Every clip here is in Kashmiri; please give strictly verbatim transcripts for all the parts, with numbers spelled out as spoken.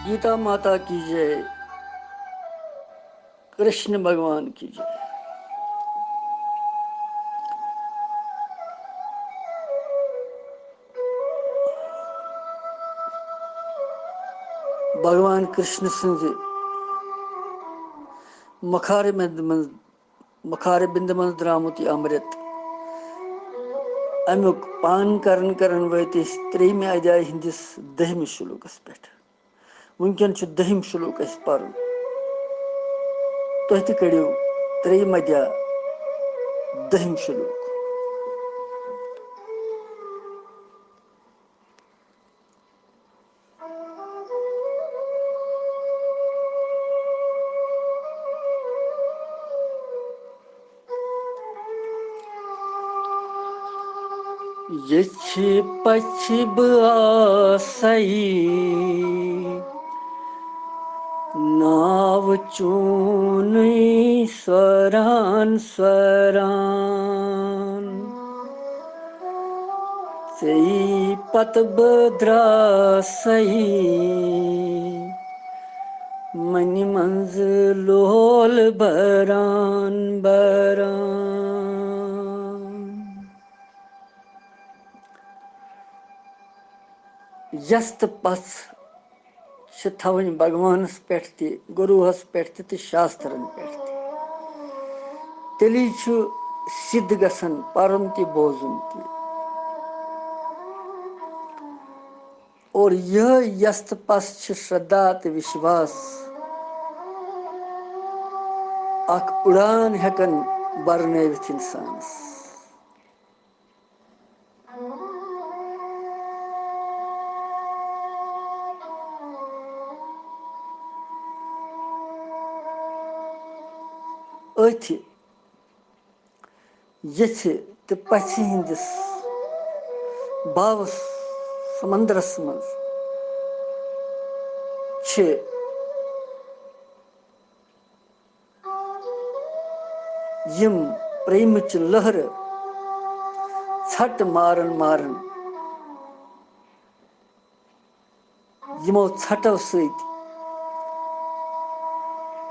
گیتا ماتا کی جے، کرشن بھگوان کی جے۔ بھگوان کرشن سٕنٛزِ مکھارِ منٛز منٛز مکھارِ بِنٛدٕ منٛز درٛامُت یہِ امرت، اَمیُک پان کرن کرن وٲتۍ أسۍ ترٛیٚیِمہِ ادھیایہِ ہٕنٛدِس دٔہمِس شلوکس پٮ۪ٹھ۔ وٕنکٮ۪ن چھُ دٔہِم شلوک اَسہِ پرُن۔ تُہۍ تہِ کٔرِو ترٛیٚیِم ادھیا، دٔہِم شلوک۔ یہِ چھِ پَژھِ بہٕ آسَے، ناو چونُے سۄران سۄران۔ ژیٚیی پتہٕ بہٕ درٛاسَے، مَنہِ منٛزٕ لول بَران بَران۔ یَژھ تہٕ پَژھ چھِ تھاوٕنۍ بھگوانس پٮ۪ٹھ تہِ، گروہس پٮ۪ٹھ تہِ تہٕ شاسترن پٮ۪ٹھ تہِ۔ تیٚلی چھُ سِدھ گژھان پرُن تہِ بوزُن تہِ۔ اور یِہوٚے یَژھ تہٕ پَژھ چھِ شردا تہٕ وشواس اکھ اُڑان ہٮ۪کان برنٲوِتھ اِنسانس۔ أتھۍ یژھِ تہٕ پژھِ ہٕنٛدِس باوس سمندرس منٛز چھِ یِم پریمٕچ لہرٕ ژھٹہٕ ماران ماران، یِمو ژھٹو سۭتۍ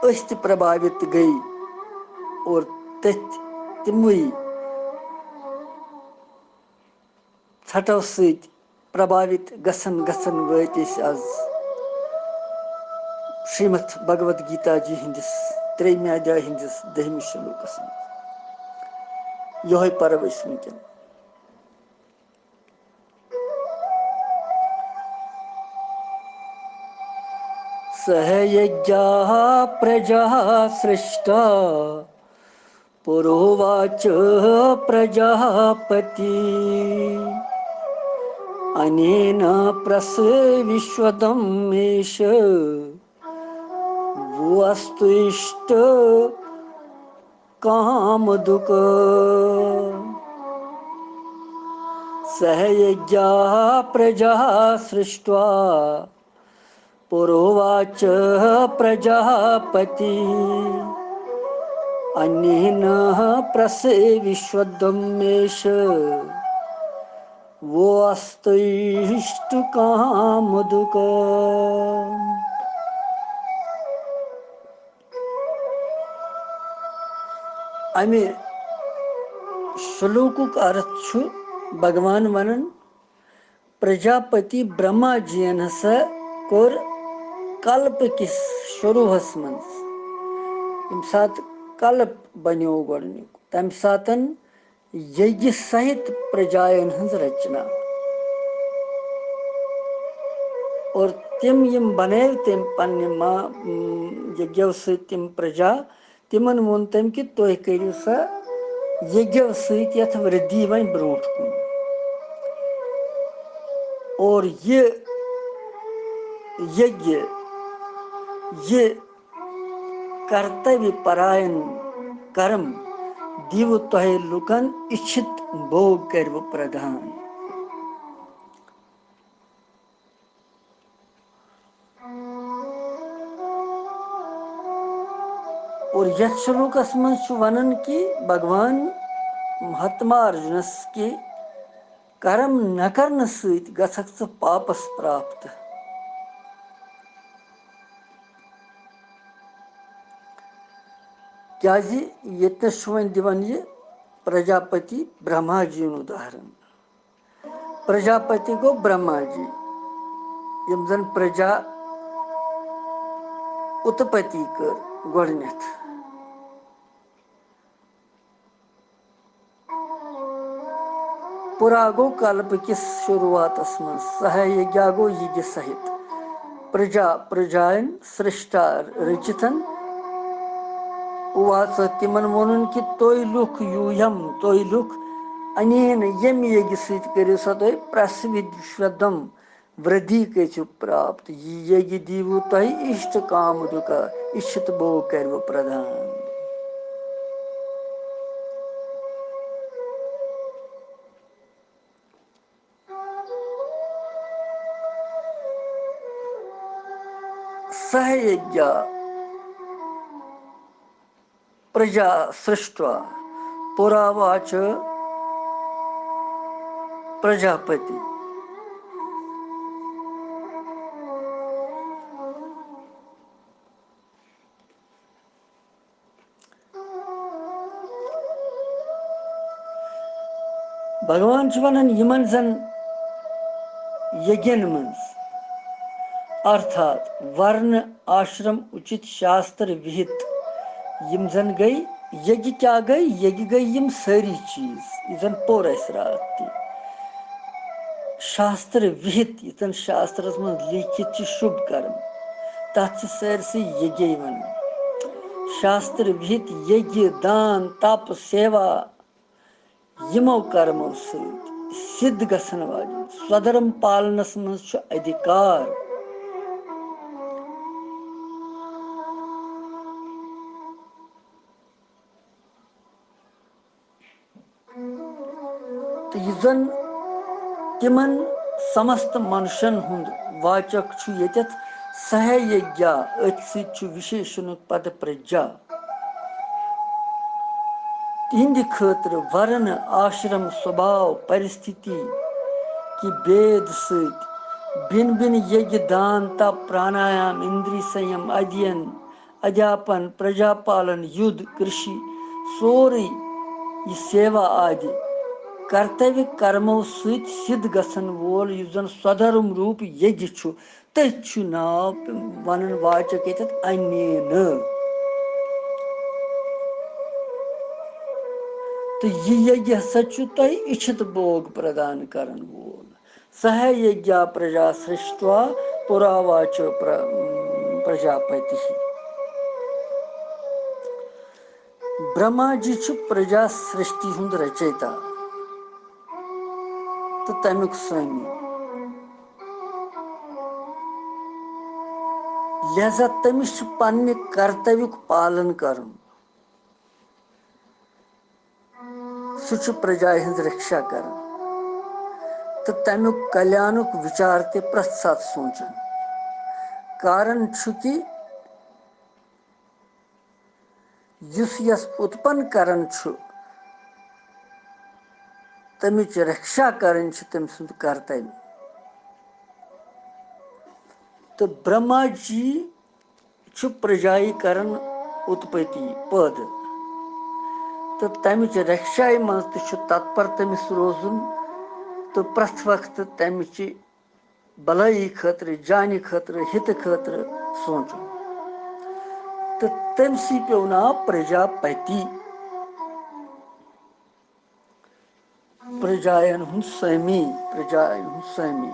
أسۍ تہِ پربھاوِت گٔے اور تٔتھۍ تِموٕے ژھٹو سۭتۍ پربھاوِت گژھان گژھان وٲتۍ أسۍ از شریمد بھگوت گیتا جی ہٕنٛدِس ترٛیٚیِمہِ ادھیایہِ ہٕنٛدِس دٔہمِس شلوکس منٛز۔ یِہوٚے پرو أسۍ وٕنکٮ۪ن۔ सह यज्ञा प्रजा सृष्टा पुरोवाच प्रजापति। अनेन प्रस विश्वदम्मेश वो अस्तु इष्ट कामदुक। सह यज्ञा प्रजा सृष्ट्वा पुरोवाच प्रजापति। अनेन प्रस विश्वदम्मेश वो अस्तु इष्ट कामदुक। امہِ شلوکُک ارتھ چھُ بھگوان ونان، پرجاپتی برہما جی ین ہسا کوٚر کلپ کِس شروعس منٛز، ییٚمہِ ساتہٕ کلپ بنیو گۄڈٕنیُک، تمہِ ساتن یجہِ سہت پرجاین ہٕنٛز رچنا۔ اور تِم یِم بنٲوۍ تٔمۍ پننہِ ما-، یجو سۭتۍ تِم پرجا، تِمن ووٚن تٔمۍ کہِ تُہۍ کٔرِو سا یجو سۭتۍ یتھ وردی وۄنۍ برونٛٹھ کُن۔ اور یہِ یجہِ، یہِ کرتویہ پراین کرم دیو تۄہہِ لوٗکن اِچھِت بھوگ کٔرِو پردان۔ اور یتھ شلوکس منٛز چھُ ونان کہِ بھگوان مہاتما ارجُنس کہِ کرم نہ کرنہٕ سۭتۍ گژھکھ ژٕ پاپس پراپت۔ کیازِ ییٚتنَس چھُ وۄنۍ دِوان یہِ پرجاپتی برہما جی یُن اُداہرن۔ پرجاپتی گوٚو برہما جی، یِم زَن پرجا اُتپتی کٔر گۄڈٕنیتھ۔ پُرا گوٚو کلپہٕ کِس شروٗعاتس منٛز، سہا یگیا گوٚو یگہِ سہِت، پرجا پرجاین سرشٹا رچتن۔ اُواسا، تِمن ووٚنُن کہِ تُہۍ لُکھ یوٗیم، تُہۍ لُکھ انین، ییٚمہِ یگہِ سۭتۍ کٔرِو سا تُہۍ پرسوِشودم، ورٛدھی گٔژھِو پراپت۔ یہِ یگہِ دیٖوٕ تۄہہِ اِشٹ کامُدُکا، اِشت بھوگ کروٕ پردان۔ سہیگیا پرجا سرشٹوا پُراواچ پرجاپتی۔ بھگوان چھُ وَنان، یِمن زَن یجن منٛز، ارتھات ورن آشرم اُچِت شاستر وِہِت، یِم زَن گٔے، یجہِ کیٛاہ گٔے؟ یجہِ گٔے یِم سٲری چیٖز، یہِ زَن پوٚر اَسہِ راتھ تہِ۔ شاستر وِہِت، یہِ زَن شاسترس منٛز لیٖکھِتھ چھِ شُبھ کرم، تَتھ چھِ سٲرسٕے یجے وَنان۔ شاستر وِہِت یجہِ، دان، تپ، سیوا، یِمو کرمو سۭتۍ سِدھ گژھن واجٮ۪ن سودھرم پالنس منٛز چھُ ادھیکار۔ تہٕ یہِ زن تِمن سمست منشن ہُنٛد واچک چھُ ییٚتٮ۪تھ سہیگیا، أتھۍ سۭتۍ چھُ وِشیشنُک پد پرجا۔ تِہنٛدِ خٲطرٕ ورن، آشرم، سوبھاو، پرستھتی کہِ بید سۭتۍ بِن بِن یجہِ، دان، تپ، پرانایام، اندری سنیم، ادھین، ادھیاپن، پرجاپالن، یُدھ، کرشی، سورُے یہِ سیوا آدِ کرتویہ کرمو سۭتۍ سِدھ گژھن وول یُس زن سودھرم روٗپ یجہِ چھُ، تٔتھۍ چھُ ناو ونن واچک ییٚتٮ۪تھ انینہٕ۔ تہٕ یہِ یجہِ ہسا چھُ تۄہہِ اِچھِت بوگ پردان کرن وول۔ سہیگیا پرجا سرشٹوا پُراواچ پر-، پرجاپتی۔ برہما جی چھُ پرجا سرشٹی ہُنٛد رچیتا تہٕ تمیُک سٲمی۔ لہذا تٔمِس چھُ پننہِ کرتویُک پالن کرُن۔ سُہ چھُ پرجایہِ ہٕنٛز رکشا کران تہٕ تمیُک کلیانُک وچار تہِ پرٛٮ۪تھ ساتہٕ سونٛچان۔ کارن چھُ کہِ یُس یس اُتپن کران چھُ، تمِچ رکشا کرٕنۍ چھِ تٔمۍ سُنٛد کرتویہ۔ تہٕ برہما جی چھُ پرجایہِ کران اُتپتی پٲدٕ، تہٕ تمِچ رکشایہِ منٛز تہِ چھُ تتپر تٔمِس روزُن تہٕ پرٛٮ۪تھ وقتہٕ تمِچہِ بلٲیی خٲطرٕ، جانہِ خٲطرٕ، ہِتہٕ خٲطرٕ سونٛچُن۔ تہٕ تٔمۍ سٕے پیوٚو ناو پرجاپتی۔ پرجاین ہُنٛد سٲمی، پرجاین ہُنٛد سٲمی۔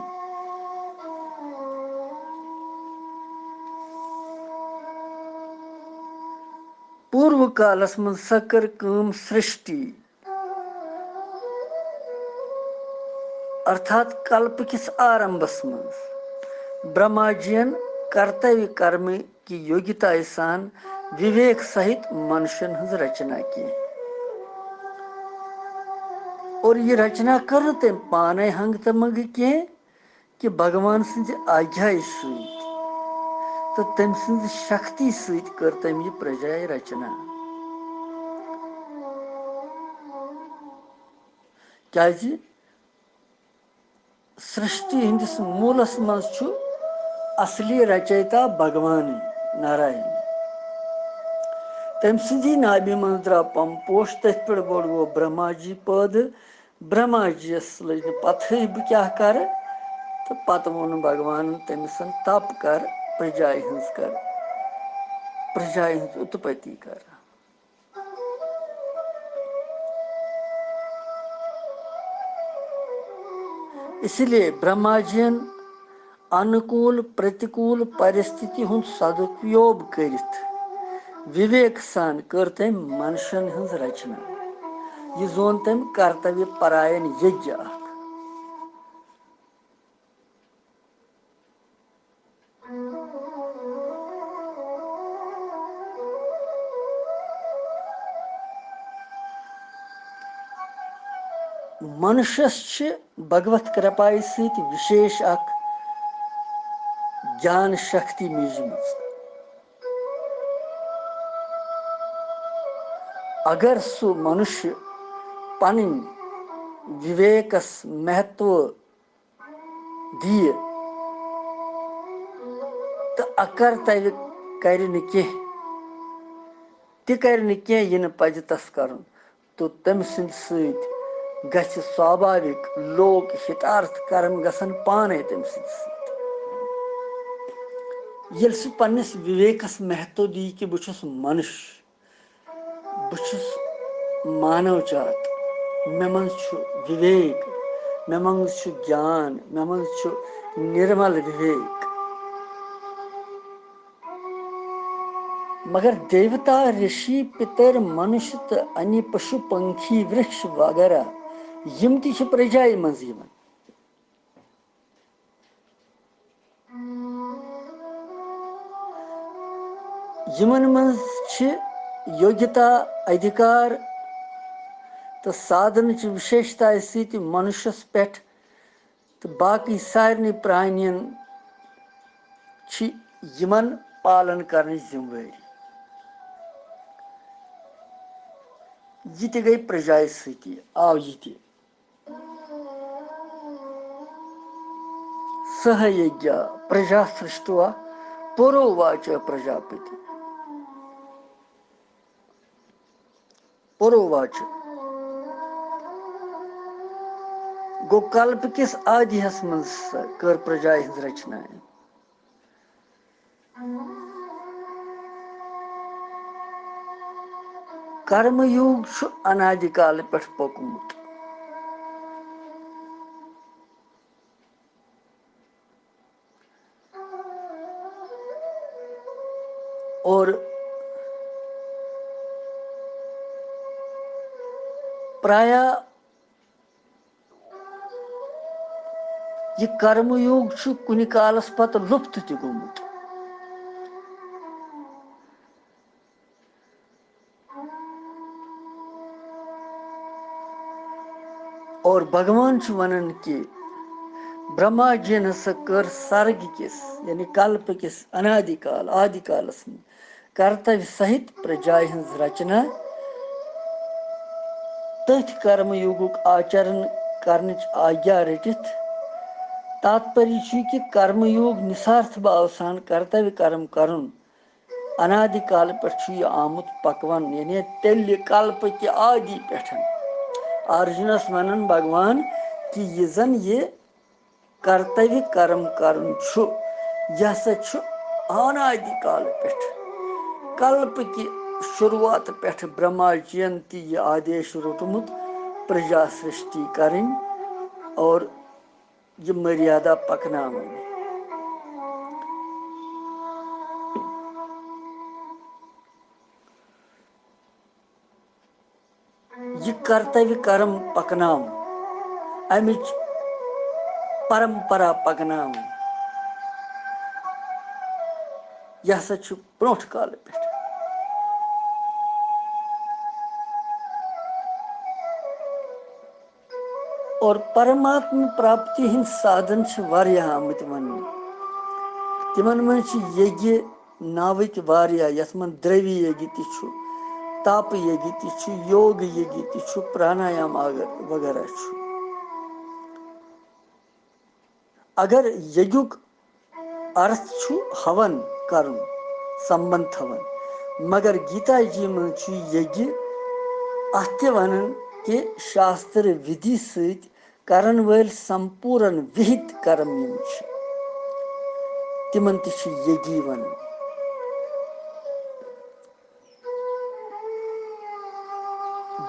پوٗروٕ کالس منٛز سۄ کٔر کٲم سرشٹی، ارتھات کلپہٕ کِس آرمبس منٛز برہما جین کرتویہ کرمہٕ کہِ یوگیتایہِ سان وِویک سہِت منشن ہٕنٛز رچنا کینٛہہ۔ اور یہِ رچنا کٔر نہٕ تٔمۍ پانے ہنٛگہٕ تہٕ منٛگہٕ کینٛہہ، کہِ بھگوان سٕنٛزِ آگیایہِ سۭتۍ تہٕ تٔمۍ سٕنٛزِ شکتی سۭتۍ کٔر تٔمۍ یہِ پرجایہِ رچنا۔ کیازِ؟ سرشٹی ہٕنٛدِس موٗلس منٛز چھُ اصلی رچیتا بھگوانٕے ناراین۔ تٔمۍ سٕنٛدی نابہِ منٛز درٛاو پمپوش، تٔتھۍ پٮ۪ٹھ گۄڈٕ گوٚو برہما جی پٲدٕ۔ برہما جی یَس لٔج نہٕ پتہٕے بہٕ کیٛاہ کرٕ، تہٕ پتہٕ ووٚن بھگوانن تٔمِس، تپ کر، پرجایہِ ہٕنٛز کر، پرجایہِ ہٕنٛز اُتپتی کر۔ اسی لیے برہما جین انوکول پرتیکول پرستھتی ہُنٛد سدُپیوگ کٔرِتھ وِویک سان کٔر تٔمۍ منشن ہٕنٛز رچنا۔ یہِ زون تٔمۍ کرتویہ پراین یجنا اکھ۔ منشس چھِ بھگوت کرپایہِ سۭتۍ وِشیش اکھ گیان شکتی میجمٕژ۔ اگر سُہ منُش پنٕنۍ وِویکس مہتو دِیہِ تہٕ اکرتویہ کرِ نہٕ کینٛہہ، تہِ کرِ نہٕ کینٛہہ یہِ نہٕ پزِ تس کرُن، تہٕ تٔمۍ سٕنٛدِ سۭتۍ گژھِ سوابھاوِک لوک ہتارتھ کرم گژھن پانے تٔمۍ سٕنٛدِ سۭتۍ۔ ییٚلہِ سُہ پننِس وِویکس مہتو دِیہِ کہِ بہٕ چھُس منُش، بہٕ چھُس مانو جات، مےٚ منٛز چھُ وِویک، مےٚ منٛز چھُ گیان، مےٚ منٛز چھُ نرمل وِویک۔ مگر دیوتا، رشی، پتر، منش تہٕ انہِ پشو پنکھی ورکش وغیرہ، یِم تہِ چھِ پرجایہِ منٛز یِوان۔ یِمن منٛز چھِ یوگیتا، ادھیکار تہٕ سادھنٕچ وِشیشتایہِ سۭتۍ منشس پٮ۪ٹھ تہٕ باقٕے سارنٕے پرانین چھِ یِمن پالن کرنٕچ ذمہٕ وٲری۔ یہِ تہِ گٔے پرجایہِ سۭتی، آو یہِ تہِ۔ سہ یجنا پرجا سرشتوا پروواچ پرجاپتی۔ پروواچ گوٚو کلپ کِس آدِہس منٛز سۄ کٔر پرجایہِ ہٕنٛز رچنا۔ کرم یوگ چھُ انادِ کالہٕ پٮ۪ٹھ پوٚکمُت۔ اور پرایا یہِ کرم یوگ چھُ کُنہِ کالس پتہٕ لُپت تہِ گوٚمُت۔ اور بھگوان چھُ ونان کہِ برہما جی یَن ہسا کٔر سرگ کِس، یعنی کلپ کِس انادِ کال، آدِ کالس منٛز کرتویہ سہت پرجایہِ ہٕنٛز رچنا، تٔتھۍ کرم یوگُک آچرن کرنٕچ آگیا رٔٹِتھ۔ تاتپری چھُ کہِ کرم یوگ نسارتھ بھاو سان کرتویہ کرم کرُن انادِ کالہٕ پٮ۪ٹھ چھُ یہِ آمُت پکوان، یعنی تیٚلہِ کلپہٕ کہِ آدی پٮ۪ٹھ۔ ارجُنس ونان بھگوان کہِ یہِ زن یہِ کرتویہ کرم کرُن چھُ، یہِ ہسا چھُ انادِ کالہٕ پٮ۪ٹھ، کلپہٕ کہِ شروعات پٮ۪ٹھ برہما جی ین تہِ یہِ آدیش روٚٹمُت پرجا سرشٹی کرٕنۍ اور یہِ مریادا پکناوٕنۍ۔ یہِ کرتویہ کرم پکناوُن، امِچ پرمپرا پکناوٕنۍ، یہِ ہسا چھُ برونٛٹھ کالہٕ پٮ۪ٹھ۔ اور پرماتما پراپتی ہٕنٛدۍ سادھن چھِ واریاہ آمٕتۍ وننہٕ۔ تِمن منٛز چھِ یگیہ ناوٕکۍ واریاہ، یتھ منٛز دروی یگیہ تہِ چھُ، تاپہٕ یگیہ تہِ چھُ، یوگ یگیہ تہِ چھُ، پرانایام آگر وغیرہ چھُ۔ اگر یگیُک ارتھ چھُ ہون کرُن، سمبند تھاوُن، مگر گیتا جی منٛز چھُ یگیہ، اتھ تہِ ونان کہِ شاستر ودھی سۭتۍ کرن وٲلۍ سمپورن وِہِتۍ کرم یِم چھِ، تِمن تہِ چھِ یگی ونان۔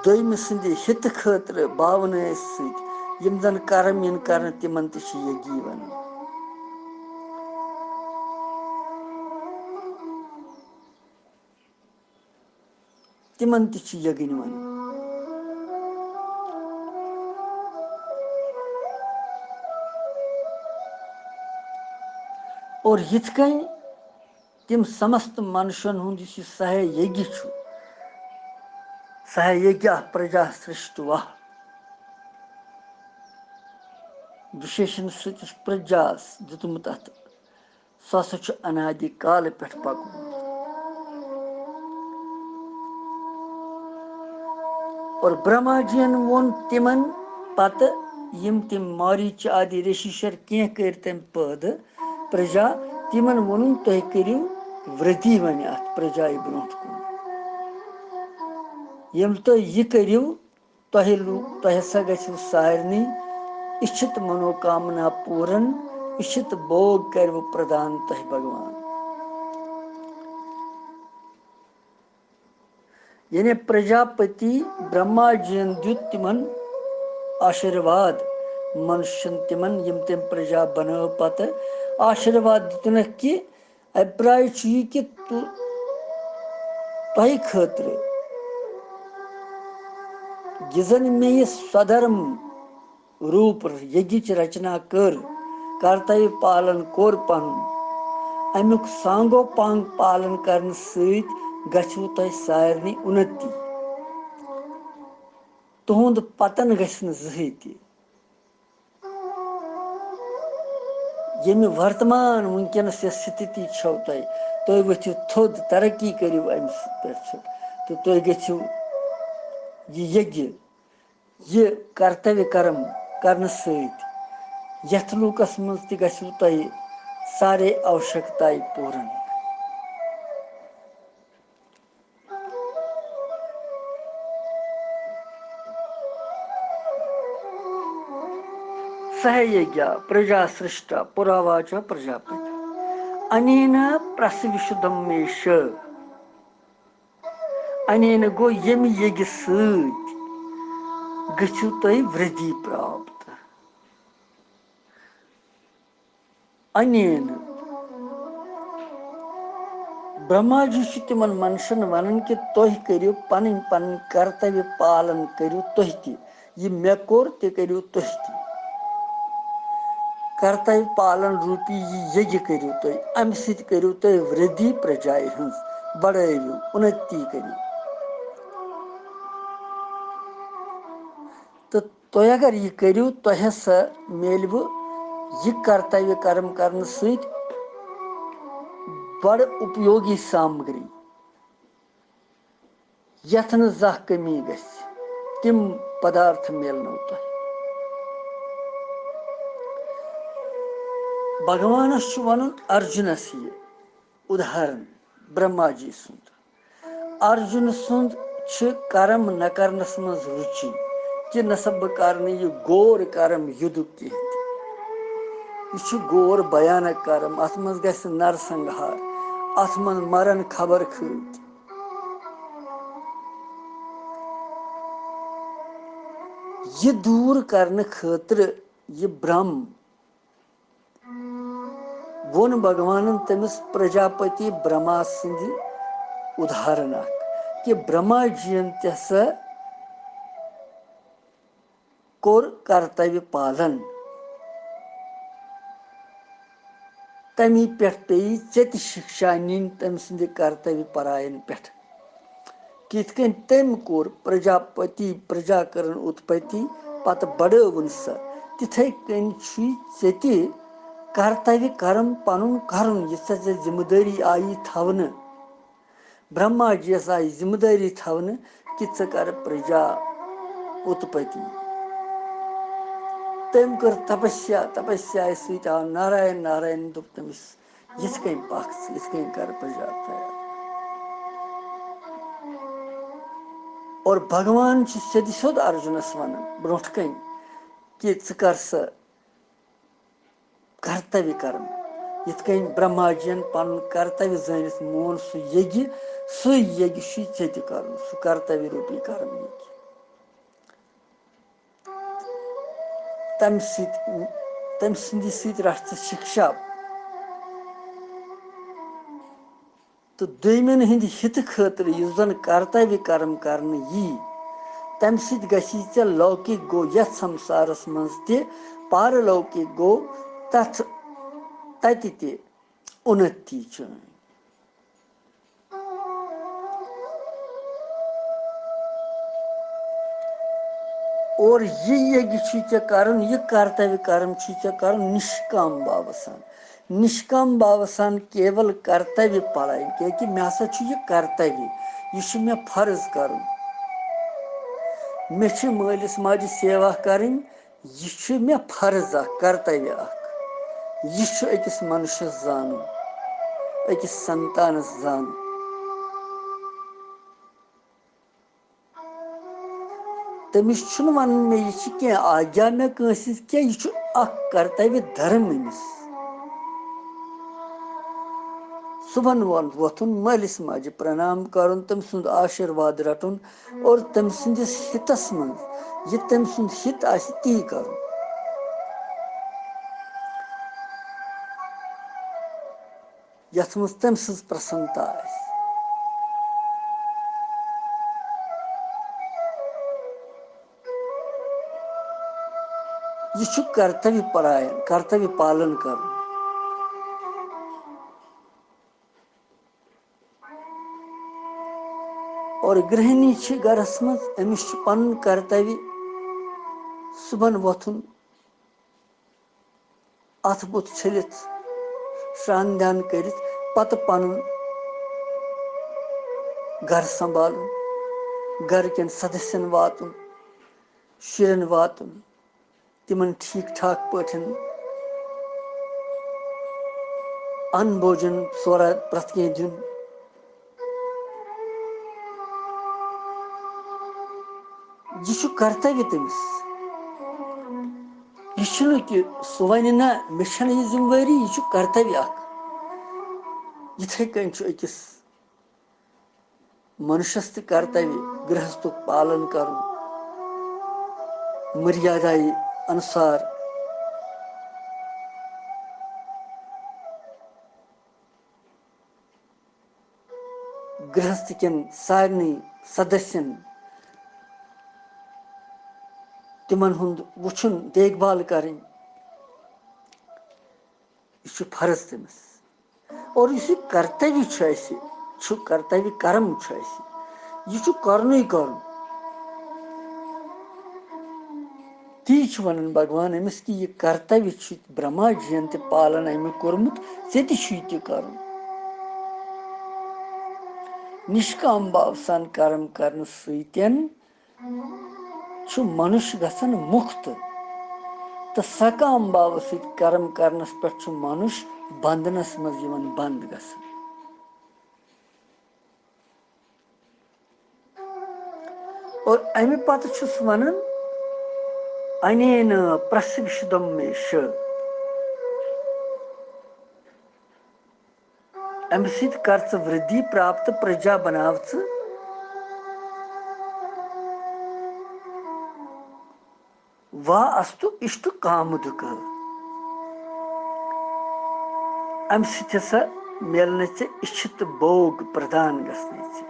دوٚیمہِ سٕنٛدِ ہِتہٕ خٲطرٕ باونٲیِس سۭتۍ یِم زن کرم یِن کرنہٕ، تِمن تہِ چھِ یگی ونان۔ تِمن تہِ چھِ یگٕنۍ ونان۔ اور یِتھ کٔنۍ تِم سمست منشن ہُنٛد یُس یہِ سہے یگیہ چھُ، سہے یگیہ پرجا سرشٹوا، وشیشن سۭتۍ یُس پرجاس دیُتمُت اتھ، سُہ ہسا چھُ انادِ کالہٕ پٮ۪ٹھ پکُن۔ اور برہما جین ووٚن تِمن پتہٕ، یِم تِم ماریچ آدِ ریشیشر کینٛہہ کٔرۍ تٔمۍ پٲدٕ پرجا، تِمن ووٚنُن، تُہۍ کٔرِو ورتی وۄنۍ اتھ پرجایہِ برونٛٹھ کُن۔ ییٚلہِ تُہۍ یہِ کٔرِو، تۄہہِ لو-، تۄہہِ ہسا گژھِو سارنٕے اِچھِت منوکامنا پوٗرن، اِچھِت بوگ کرِوٕ پردان تۄہہِ بھگوان۔ یعنی پرجاپتی برہما جین دیُت تِمن آشیرواد، منشن تِمن، یِم تٔمۍ پرجا بنٲو پتہٕ، آشیرواد دیُتنکھ کہِ ابرایہِ چھُ یہِ کہِ تو-، تۄہہِ خٲطرٕ، یہِ زن مےٚ یہِ سودھرم روٗپ یگیچ رچنا کٔر، کرتویہ پالن کوٚر پنُن، امیُک سانگو پانگ پالن کرنہٕ سۭتۍ گژھِوٕ تۄہہِ سارنٕے اُنتی۔ تُہُنٛد پتن گژھِ نہٕ زٕہٕے تہِ۔ ییٚمہِ ورتمان وٕنکیٚنس یۄس ستھتی چھو تۄہہِ، تُہۍ ؤتھِو تھوٚد، ترقی کٔرِو امہِ پٮ۪ٹھ، تہٕ تُہۍ گٔژھِو یہِ یگیہ، یہِ کرتویہ کرم کرنہٕ سۭتۍ یتھ لوکس منٛز تہِ گژھِوٕ تۄہہِ سارے اوشکتایہِ پوٗرن۔ سہیگیا پرجا سرشٹا پراواچا پرجاپتی، انینا پرسوشدم میش۔ انینا گوٚو، ییٚمہِ یگہِ سۭتۍ گٔژھِو تُہۍ ورتی پراپت۔ انینا برہما جی چھُ تِمن منشن ونان کہِ تُہۍ کٔرِو پنٕنۍ پنٕنۍ کرتویہ پالن، کٔرِو تُہۍ تہِ۔ یہِ مےٚ کوٚر، تہِ کٔرِو تُہۍ تہِ۔ کرتویہ پالن روٗپی یہِ یگیہ کٔرِو تُہۍ، امہِ سۭتۍ کٔرِو تُہۍ ورتی پرجایہِ ہٕنٛز، بڑٲوِو، اُنتی کٔرِو۔ تہٕ تُہۍ اگر یہِ کٔرِو، تۄہہِ ہسا میلوٕ یہِ کرتویہ کرم کرنہٕ سۭتۍ بڑٕ اُپیوگی سامگری، یتھ نہٕ زانٛہہ کٔمی گژھِ، تِم پدارتھ میلنو تۄہہِ۔ بھگوانس چھُ ونُن ارجُنس یہِ اُداہرن، برہما جی سُنٛد۔ ارجُن سُنٛد چھِ کرم نہ کرنس منٛز رُچی، کہِ نہ سا بہٕ کرٕ نہٕ یہِ گور کرم یُدُک کینٛہہ تہِ۔ یہِ چھُ گور بھیانک کرم، اتھ منٛز گژھِ نرسنگہار، اتھ منٛز مرن خبر کۭتۍ۔ یہِ دوٗر کرنہٕ خٲطرٕ یہِ برٛم ووٚن بھگوانن تٔمِس پرجاپتی برہما سٕنٛدِ اُداہرن اکھ، کہِ برہما جین تہِ ہسا کوٚر کرتویہ پالن۔ تمی پٮ۪ٹھ پیٚیہِ ژےٚ تہِ شِکشا نِنۍ تٔمۍ سٕنٛدِ کرتویہ پراین پٮ۪ٹھ۔ کِتھ کٔنۍ تٔمۍ کوٚر پرجاپتی، پرجا کٔرٕن اُتپتی، پتہٕ بڑٲوٕن سۄ، تِتھے کٔنۍ چھُے ژےٚ تہِ کرتویہ کرم پنُن کرُن، یہِ ژےٚ ژےٚ ذمہٕ دٲری آیی تھاونہٕ۔ برہما جی یس آیہِ ذمہٕ دٲری تھاونہٕ کہِ ژٕ کر پرجا اُتپتی۔ تٔمۍ کٔر تپسیا، تپسیا سۭتۍ آو ناراین، ناراین دوٚپ تٔمِس، یِتھ کٔنۍ پکھ ژٕ، یِتھ کٔنۍ کر پرجا تیار۔ اور بھگوان چھُ سیٚدِ سیوٚد ارجُنس ونان برونٛٹھ کنہِ کہِ ژٕ کر سا کرتویہ کرم۔ یِتھ کٔنۍ برہما جین پنُن کرتویہ زٲنِتھ مون سُہ یگہِ، سُے یگہِ چھُے ژےٚ تہِ کرُن، سُہ کرتویہ روٗپی کرم یگہِ۔ تمہِ سۭتۍ، تٔمۍ سٕنٛدِ سۭتۍ رٹھ ژٕ شِکشا۔ تہٕ دوٚیمٮ۪ن ہٕنٛدِ ہِتہٕ خٲطرٕ یُس زَن کرتویہ کرم کرنہٕ یی، تَمہِ سۭتۍ گژھی ژےٚ لوکِک گوٚو یَتھ سمسارَس منٛز تہِ، پارلوکِک گوٚو تَتھ، تَتہِ تہِ اُنتی چٲنۍ۔ اور یہِ یگہِ چھُے ژےٚ کرُن، یہِ کرتویہ کرم چھُے ژےٚ کرُن نشکام بھاوٕ سان۔ نشکام بھاوٕ سان کیول کرتویہ پالٕنۍ، کیازِ کہِ مےٚ ہسا چھُ یہِ کرتویہ، یہِ چھُ مےٚ فرض کرُن۔ مےٚ چھِ مٲلِس ماجہِ سیوا کرٕنۍ، یہِ چھُ مےٚ فرض اکھ، کرتویہ اکھ۔ یہِ چھُ أکِس مَنُشَس زانُن، أکِس سنتانَس زانُن۔ تٔمِس چھُنہٕ وَنُن مےٚ یہِ چھِ کینٛہہ آگیا مےٚ کٲنٛسہِ ہِنٛز کینٛہہ، یہِ چھُ اکھ کرتویہ دھرم أمِس۔ صُبحن وۄن-، وۄتھُن، مٲلِس ماجہِ پرنام کرُن، تٔمۍ سُنٛد آشیٖرواد رٹُن، اور تٔمۍ سٕنٛدِس ہِتَس منٛز، یہِ تٔمۍ سُنٛد ہِت آسہِ، تی کرُن، یَتھ منٛز تٔمۍ سٕنٛز پرسنتا آسہِ۔ یہِ چھُ کرتویہ پراین، کرتویہ پالن کرُن۔ اور گرہنی چھِ گرس منٛز، أمِس چھُ پنُن کرتویہ صُبحن وۄتھُن، اَتھٕ بُتھ چھٔلِتھ، سرٛان دھیان کٔرِتھ، پتہٕ پنُن گرٕ سنبھالُن، گرٕ کٮ۪ن سدسین واتُن، شُرٮ۪ن واتُن، تِمن ٹھیٖک ٹھاک پٲٹھۍ اَن بوجن سورا پرٛٮ۪تھ کینٛہہ دیُن۔ یہِ چھُ کرتویہ تٔمِس۔ یہِ چھُنہٕ کہِ سُہ وَنہِ نہ، مےٚ چھَنہٕ یہِ ذمہٕ وٲری، یہِ چھُ کرتویہ اکھ۔ یِتھَے کٔنۍ چھُ أکِس مَنُشَس تہِ کرتویہ گرہستُک پالن کرُن، مریادایہِ انُسار۔ گرہست کٮ۪ن سارنٕے سدسین تِمن ہُنٛد وُچھُن، دیکھ بھال کرٕنۍ، یہِ چھُ فرض تٔمِس۔ اور یُس یہِ کرتویہ چھُ اَسہِ، چھُ کرتویہ کرم چھُ اَسہِ، یہِ چھُ کرنُے کرُن۔ تی چھُ وَنان بھگوان أمِس کہِ یہِ کرتویہ چھُ برہما جِین تہِ پالن اَمہِ کوٚرمُت، ژےٚ تہِ چھُے تہِ کرُن۔ نشکام بھاو سان کرم کرنہٕ سۭتۍ چھُ منُش گژھان مُکت، تہٕ سکام بھاو سۭتۍ کرم کرنس پٮ۪ٹھ چھُ منُش بندنس منٛز یِوان بند گژھان۔ اور اَمہِ پتہٕ چھُس وَنان، "انین پرسوشدم میش"، اَمہِ سۭتۍ کر ژٕ ورٛدھی پراپت، پرجا بناو ژٕ۔ وا استو اشت کامدک۔ امہِ سۭتۍ ہسا میلنہٕ ژےٚ اِچھِت بوگ پردان گژھنہٕ ژےٚ۔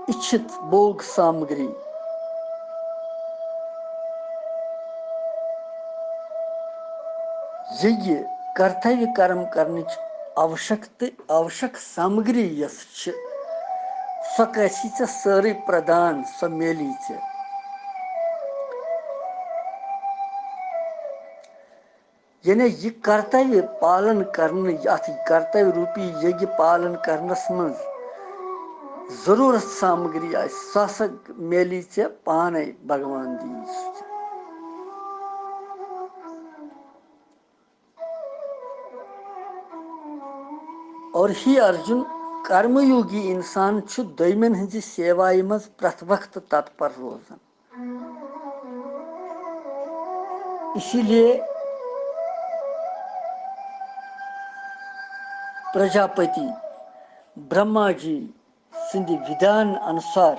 اِچھِت بوگ سامگری۔ یہِ کرتویہ کرم کرنٕچ آوشک تہٕ آوشک سامگری یۄس چھِ، سۄ گژھی ژےٚ سٲرٕے پردان، سۄ میلی ژےٚ۔ یعنی یہِ کرتویہ پالن کرنہٕ، اتھ کرتویہ روٗپی یگہِ پالن کرنس منٛز ضروٗرت سامگری آسہِ، سۄ ہسا میلی ژےٚ پانے، بھگوان دِیی سُہ ژےٚ۔ اور ہی ارجُن، کرم یوگی انسان چھُ دوٚیمٮ۪ن ہٕنٛزِ سیوایہِ منٛز پرٛٮ۪تھ وقتہٕ تتپر روزان۔ اسی لیے پرجاپتی برہما جی سٕنٛدِ وِدھان انُسار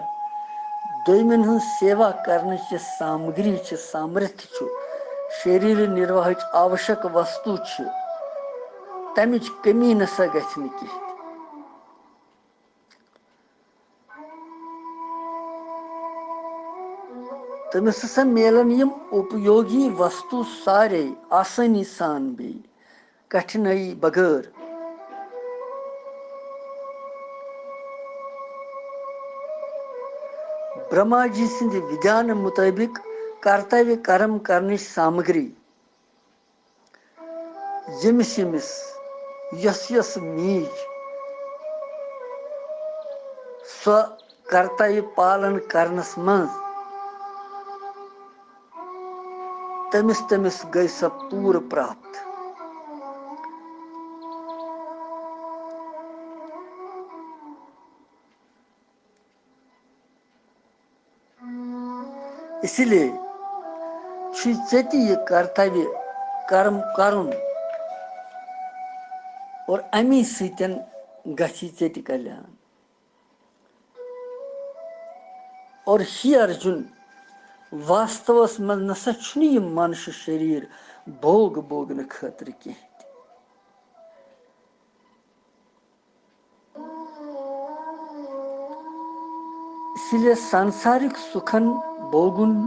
دوٚیمٮ۪ن ہٕنٛز سیوا کرنٕچ یۄس سامگری چھِ، سامرتھ چھُ، شریٖر نِرواہٕچ آوشک وستو چھِ، تَمِچ کٔمی نہ سا گژھِ نہٕ کینٛہہ تہِ۔ تٔمِس ہسا میلن یِم اُپیوگی وستو سارے آسٲنی سان بیٚیہِ۔ کٹھنٲیی بغٲر۔ برہما جی سٕنٛدِ وِدھانہٕ مُطٲبِق کرتویہ کرم کرنٕچ سامگری، ییٚمِس ییٚمِس یۄس یۄس میٖج سۄ کرتویہ پالن کرنس منٛز تٔمِس تٔمِس گٔے سۄ پوٗرٕ پراپت۔ اسی لیے چھُے ژےٚ تہِ یہِ کرتویہ کرم کرُن اور امی سۭتۍ گژھی ژےٚ تہِ کلیان۔ اور ہی ارجُن، واستوس منٛز نسا چھُنہٕ یہِ منشہٕ شریٖر بھوگ بھوگنہٕ خٲطرٕ کینٛہہ تہِ۔ اسی لیے سنسارک سُکھن بھوگُن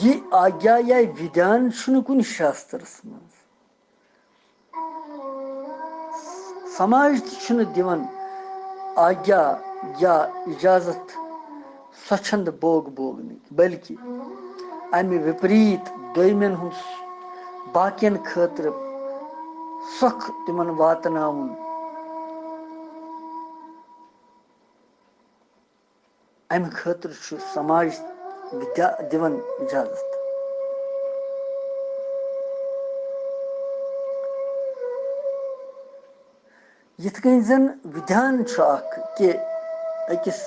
یہِ آگیا یا وِدھان چھُنہٕ کُنہِ شاسترس منٛز۔ سماج تہِ چھُنہٕ دِوان آگیا یا اجازت سۄچھند بھوگ بھوگنٕکۍ، بلکہِ امہِ وِپریٖت دوٚیمٮ۪ن ہُنٛد باقین خٲطرٕ سۄکھ تِمن واتناوُن۔ امہِ خٲطرٕ چھُ سماج وِدیا دِوان اجازت۔ یِتھ کٔنۍ زن وِدھان چھُ اکھ کہِ أکِس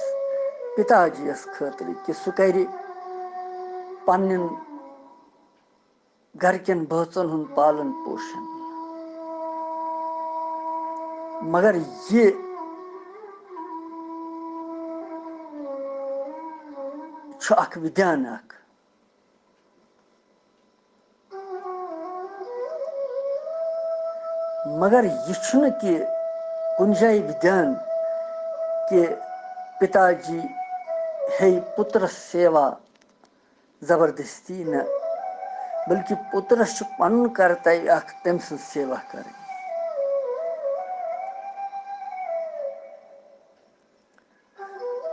پِتا جِیَس خٲطرٕ کہِ سُہ کرِ پننٮ۪ن گرٕ کٮ۪ن بٲژن ہُنٛد پالن پوشن۔ مگر یہِ چھُ اکھ وِدھان اکھ۔ مگر یہِ چھُنہٕ کہِ کُنہِ جایہِ وِدھان کہِ پِتا جی ہے پُترس سیوا زبردستی نہ، بلکہِ پُترس چھُ پنُن کرتویہ اکھ تٔمۍ سٕنٛز سیوا کرٕنۍ۔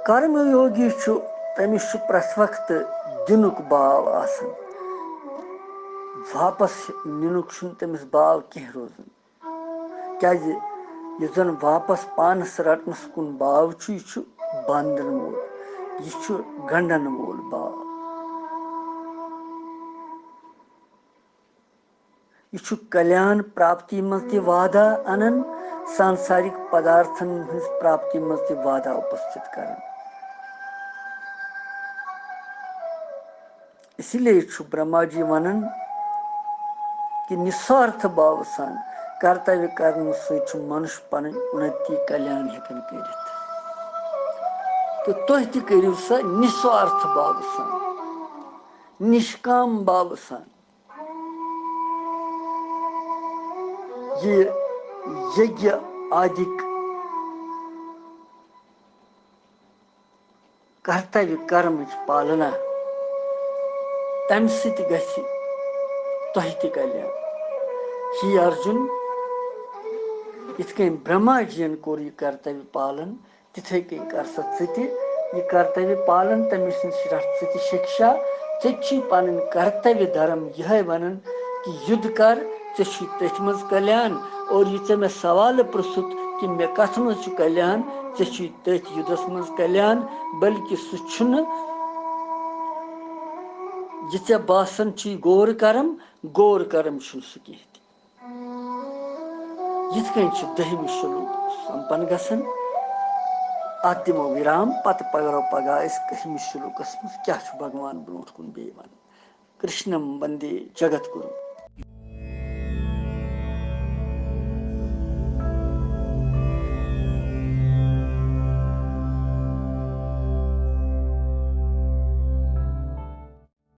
کرم یوگی چھُ، تٔمِس چھُ پرٛٮ۪تھ وقتہٕ دِنُک باو آسان، واپس نِنُک چھُنہٕ تٔمِس باو کینٛہہ روزان۔ کیازِ یُس زن واپس پانس رٹنس کُن باو چھُ، یہِ چھُ بندن وول، یہِ چھُ گنڈن وول باو۔ یہِ چھُ کلیان پراپتی منٛز تہِ وادھا انان، سانسارِک پدارتھن ہٕنٛز پراپتی منٛز تہِ وادھا اُپستھت کران۔ اسی لیے چھُ برہما جی ونان کہِ نسوارتھ باوٕ سان کرتویہ کرنہٕ سۭتۍ چھُ منُش پنٕنۍ اُنتی کلیان ہٮ۪کان کٔرِتھ۔ تہٕ تُہۍ تہِ کٔرِو سۄ نسوارتھ باوٕ سان، نشکام باوٕ سان۔ یہِ یجیہ آدِک کرتویہ کرمٕچ پالنا، تمہِ سۭتۍ گژھِ تۄہہِ تہِ کلیان۔ ہی ارجُن، یِتھ کٔنۍ برہما جین کوٚر یہِ کرتویہ پالن، تِتھے کٔنۍ کر سا ژٕ تہِ یہِ کرتویہ پالن، تٔمۍ سٕنٛز رٹھ ژٕ تہِ شکشا۔ ژےٚ چھُے پنٕنۍ کرتویہ دھرم یِہے ونان کہِ یُدھ کر، ژےٚ چھُے تٔتھۍ منٛز کلیان۔ اور یہِ ژےٚ مےٚ سوالہٕ پرٛژھُتھ کہِ مےٚ کتھ منٛز چھُ کلیان، ژےٚ چھُے تٔتھۍ یُدھس منٛز کلیان، بلکہِ سُہ چھُنہٕ یہِ ژےٚ باسان چھُے گور کرم، گور کرم چھُنہٕ سُہ کینٛہہ تہِ۔ یِتھ کٔنۍ چھُ دٔہمہِ شلوک سمپن گژھان۔ اتھ دِمو وِرام، پتہٕ پگرو پگاہ أسۍ کٔہمِس شلوکس منٛز کیٛاہ چھُ بھگوان برونٛٹھ کُن بیٚیہِ ونان۔ کرشنم وندے جگت گُروم۔